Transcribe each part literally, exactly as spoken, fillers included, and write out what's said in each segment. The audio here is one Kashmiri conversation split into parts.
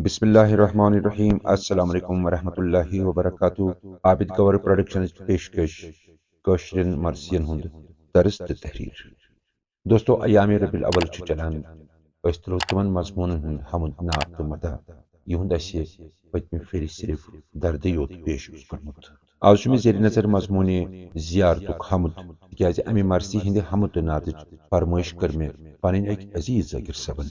بسم اللہ الرحمن الرحیم۔ السلام علیکم ورحمۃ اللہ وبرکاتہ۔ عابد گور پروڈکشنز پیشکش، کٲشرٮ۪ن مرثین ہُنٛد درس تہٕ تحریر۔ دوستو، ایام ربیع الاول چھُ چلان، أسۍ تُلو تِمن مضموٗنن ہُنٛد حمد، نعت تہٕ مدح، یِہُنٛد اَسہِ پٔتمہِ پھِرِ صرف دردٕے یوت پیش اوس کوٚرمُت۔ آز چھُ مےٚ زیر نظر مضموٗنِ زیارتُک حمد، تِکیازِ اَمہِ مرثی ہٕنٛدِ حمد تہٕ نعتٕچ فرمٲیش کٔر مےٚ پنٕنۍ أکۍ عزیز ذٲکر صٲبن۔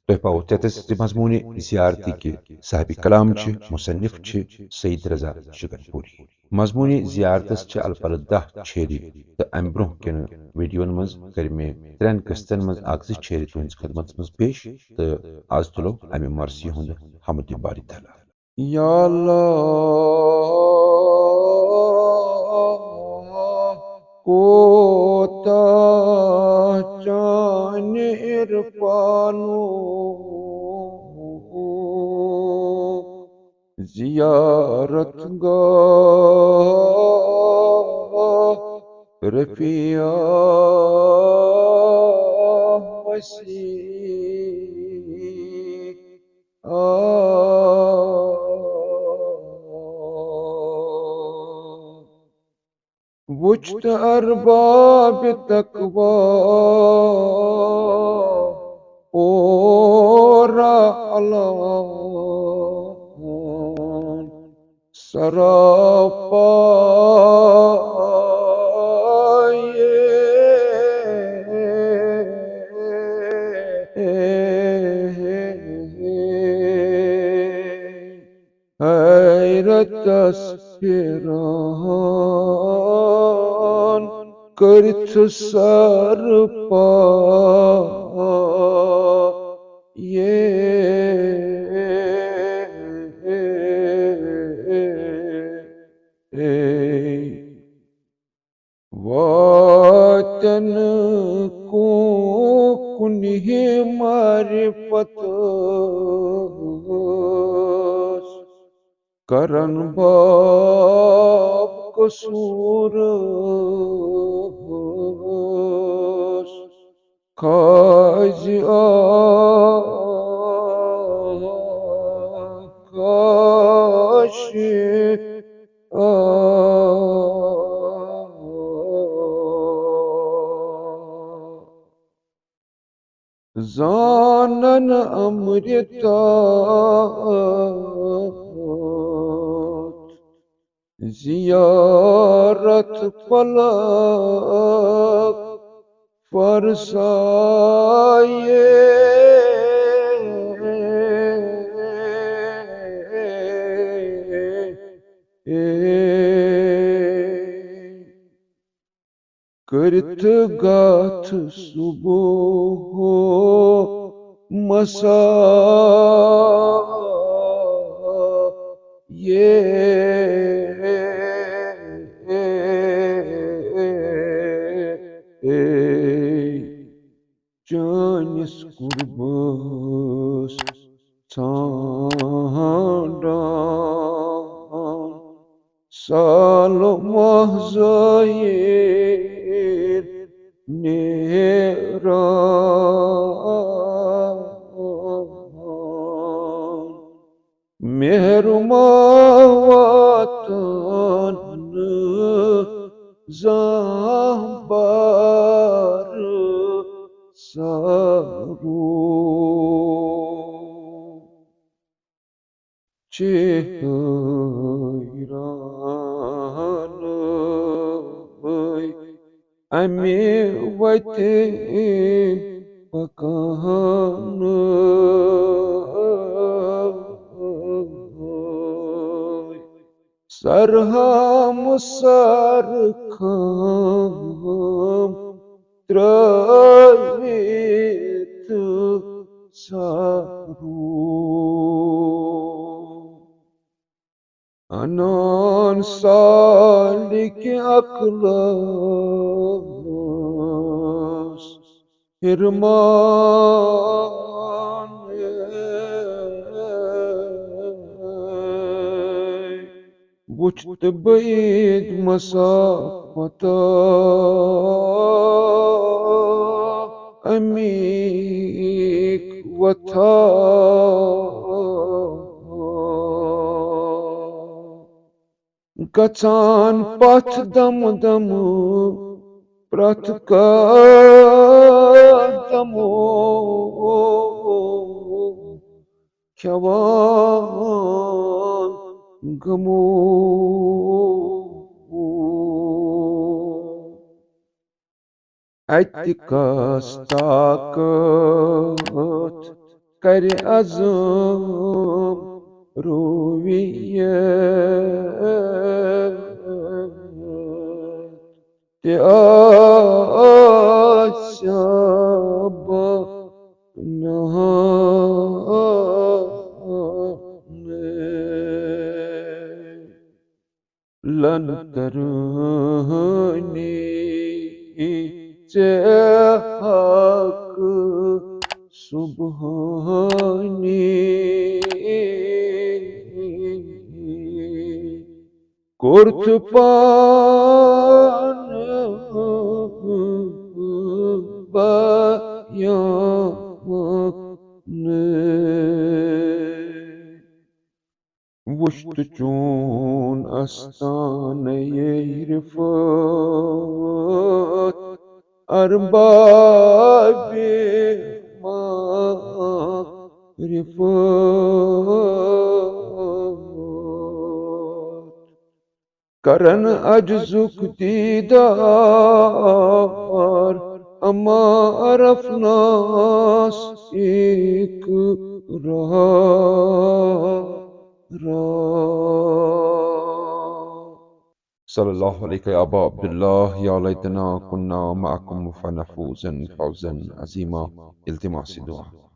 تۄہہِ پاوو تتٮ۪س تہِ مضموٗنِ زیارتٕکۍ صاحب کلام چھِ، مصنف چھِ سید رضا شکن پوری۔ مضموٗنِ زیارتس چھِ الہٕ پلہٕ دَہ چھیرِ، تہٕ امہِ برونٛہہ کٮ۪ن ویڈیوَن منٛز کٔرۍ مےٚ ترٛٮ۪ن قٕسطن منٛز اکھ زٕ چھیرِ تُہنٛزِ خدمتس منٛز پیش، تہٕ از تُلو امہِ مرثی ہُنٛد حمد باری تعالیٰ۔ یا اللہ، کوتاہ چانہِ عرفانُک زیارت گاہ رفیع وسیع۔ آ، وُچھ تہٕ ارباب تقوی اورا علان سراپا۔ حیرتس پھران کٔرِتھ سر پا۔ واتن کو کنہِ معرفت کرن باب قصور۔ کھازِ آکاش آ۔ زانن امرتا زیارت فلک فرسایے۔ کٔرِتھ گتھ صبح مسا یہ۔ چٲنِس قُربس ژھانٛڈان سالہٕ ماہ زٲیِر نیران۔ مہرما واتن نہٕ زانٛہہ بار سارو۔ چھِ حٲران اَمہِ وَتہِ پَکان۔ سرہام سرخام ترٲوِتھ سارو۔ انان سالک عقلس حرمان۔ وُچھ تہٕ بعید مسافت امیٖک وۄتھان۔ گژھان پتھ دم دم، پرٛٮ۪تھ قدمو کھٮ۪وان غمو۔ اتہِ کس طاقت کرِ عزم رویت، تہِ آسیا بہانہٕ۔ لن ترٲنی ژےٚ حق سبحانی۔ کوٚرتھ پانہٕ بیانہٕ۔ وُچھ تہٕ چون استانہٕ یے رفعت، اربابِ معرفت۔ کرن عجزک دیدار، اما عرفناس اقرار۔ صلی اللہ علیک یا ابا عبداللہ، یا لیتنا کنا معکم فنفوز فوزا عظیما۔ التماس دعا۔